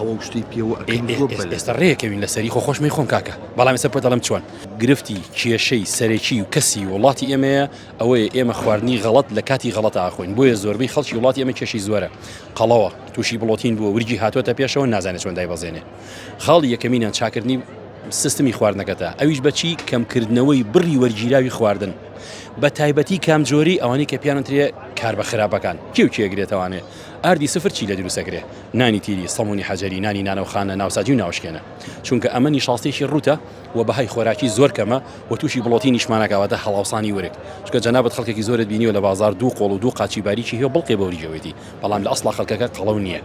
قاوە و شتی پێوە ئەکەن زۆر بەلەن. ئێستا ڕێکەوین لەسەری خۆ خۆشمەی خۆم کاکە بەڵام ئێستا پێت دەڵێم چۆن. گرفتی کێشەی سەرەکی و کەسی وڵاتی ئێمەیە ئەوەیە ئێمە خواردنی غەڵەت لە کاتی غەڵەتا ئەخۆین بۆیە زۆربەی خەڵکی وڵاتی ئێمە کێشەی زۆرە قەڵەوە تووشی بڵۆتین بووە ورگی هاتۆتە پێشەوە نازانێت چۆن دایبەزێنێ خاڵی یەکەمینیان چاکردنی سیستمی خواردنەکەتە ئەویش بەچی کەمکردنەوەی بڕی وەرگیراوی خواردن بە تایبەتی کام جۆری ئەوانەی کە پیانترێ کاربە خراپەکان کێ و کێ گرێتەوانێ ئاردی سفر چی لە دروستەکرێ نانی تیری سەمونی حەجەری نانی نانەوخانە ناوساجی و ناوشکێنە چونکە ئەمە نیشاستێکی ڕوتە و بەهای خۆراکی زۆر کەمە و تووشی بڵۆتی نیشمانەکە واتە هەڵاوسانی ورگ چونکە جەنابت خەڵکێکی زۆرت بینیوە لە بازار دوو قۆڵ و دوو قاچی باریکی هەیە و بڵقێ بە وریجەوەیتی بەڵام لە ئەسڵا خەڵکەکە قەڵەو نییە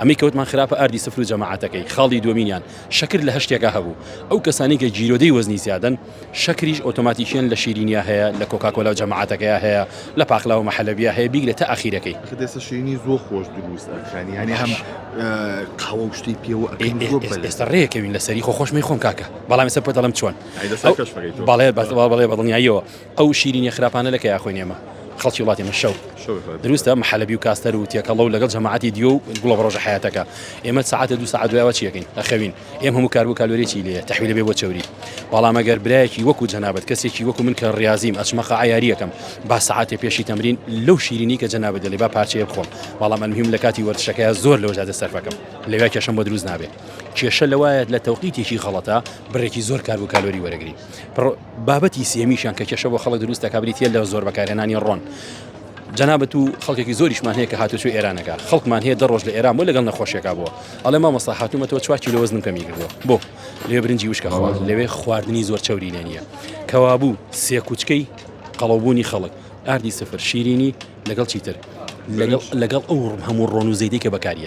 ئەمەی کەوتمان خراپە ئاردی سفر و جەماعەتەکەی خاڵی دووەمینیان شەکر لە هەشتێکا هەبوو ئەو کەسانی کە گیرۆدەی وەزنی زیادەن شەکریش ئۆتۆماتیکیەن لە شیرینیا هەیە لە کۆکاکۆلا و جەماعەتەکەیا هەیە لە پاقلاوە مەحەلەبیا هەیە بیگرە تا ئەخیرەکەی. ئەخە دێسە شیرینی زۆر خۆش دروست ئەکەن یانی هەم قاوە و شتی پێوە ئەکەن زۆر بەلەن. ئێستا ڕێکەوین لەسەری خۆ خۆشمەی خۆم کاکە بەڵام ئێستا پێت دەڵێم چۆن بەڵێ بەڵێ بەدڵنیاییەوە ئەو شیرینیە خراپانە لە کەیا خۆین ئێمە خەڵکی وڵاتی ئێمە شەو دروستە محەلەبی و کاستەر و تێکەڵە و لەگەڵ جەماعەتی دیۆ و گوڵە بەڕۆژە حیاتەکە ئێمە سەعاتە دوو سەعات دوایەوە چیەکەین ئەخەوین ئێم هەموو کارب و کالۆریی لێیە تەحویلە بێ بۆ چەوری بەڵام ئەگەر برایەکی وەکو جەنابت کەسێکی وەکو من کە ڕاضیم ئەچمە قاعە یاریەکەم با سەعاتێ پێشی تەمرین لەو شیرینی کە جەنابت دەڵێ با پارچەیە بخۆم بەڵام ئەلمهم لە کاتی وەرزشەکەیا زۆر لەوە زیاتر سەرفەکەم لەویا کێشەم بۆ دروست نابێ کێشە لەوایە لە تەوقیتێکی غەڵەتە بڕێکی زۆر کارب و کالۆری وەرەگری بابەتی سێمیشیان کە کێشە بۆ خەڵک دروست دەکات بریتییە لە زۆر بەکارهێنانی ڕۆن. جەنابت و خەڵکێکی زۆریشمان هەیە کە هاتوچۆی ئێرانەکە خەڵکمان هەیە دە ڕۆژ لە ئێران بۆ لەگەڵ نەخۆشیەکە بووە ئەڵێ مامۆستا هاتوومەتەوە چوار کیلۆ وەزنم کەمی کردووە بۆ لەوێ برنجی وشکە خوارد لەوێ خواردنی زۆر چەوری لێ نییە کەوابوو سێکوچکەی قەڵەوبوونی خەڵک ئاردی سفر شیرینی لەگەڵ چیتر لەگەڵ لەگەڵ ئەو هەموو ڕۆن و زەیتەی کە بەکاریەت.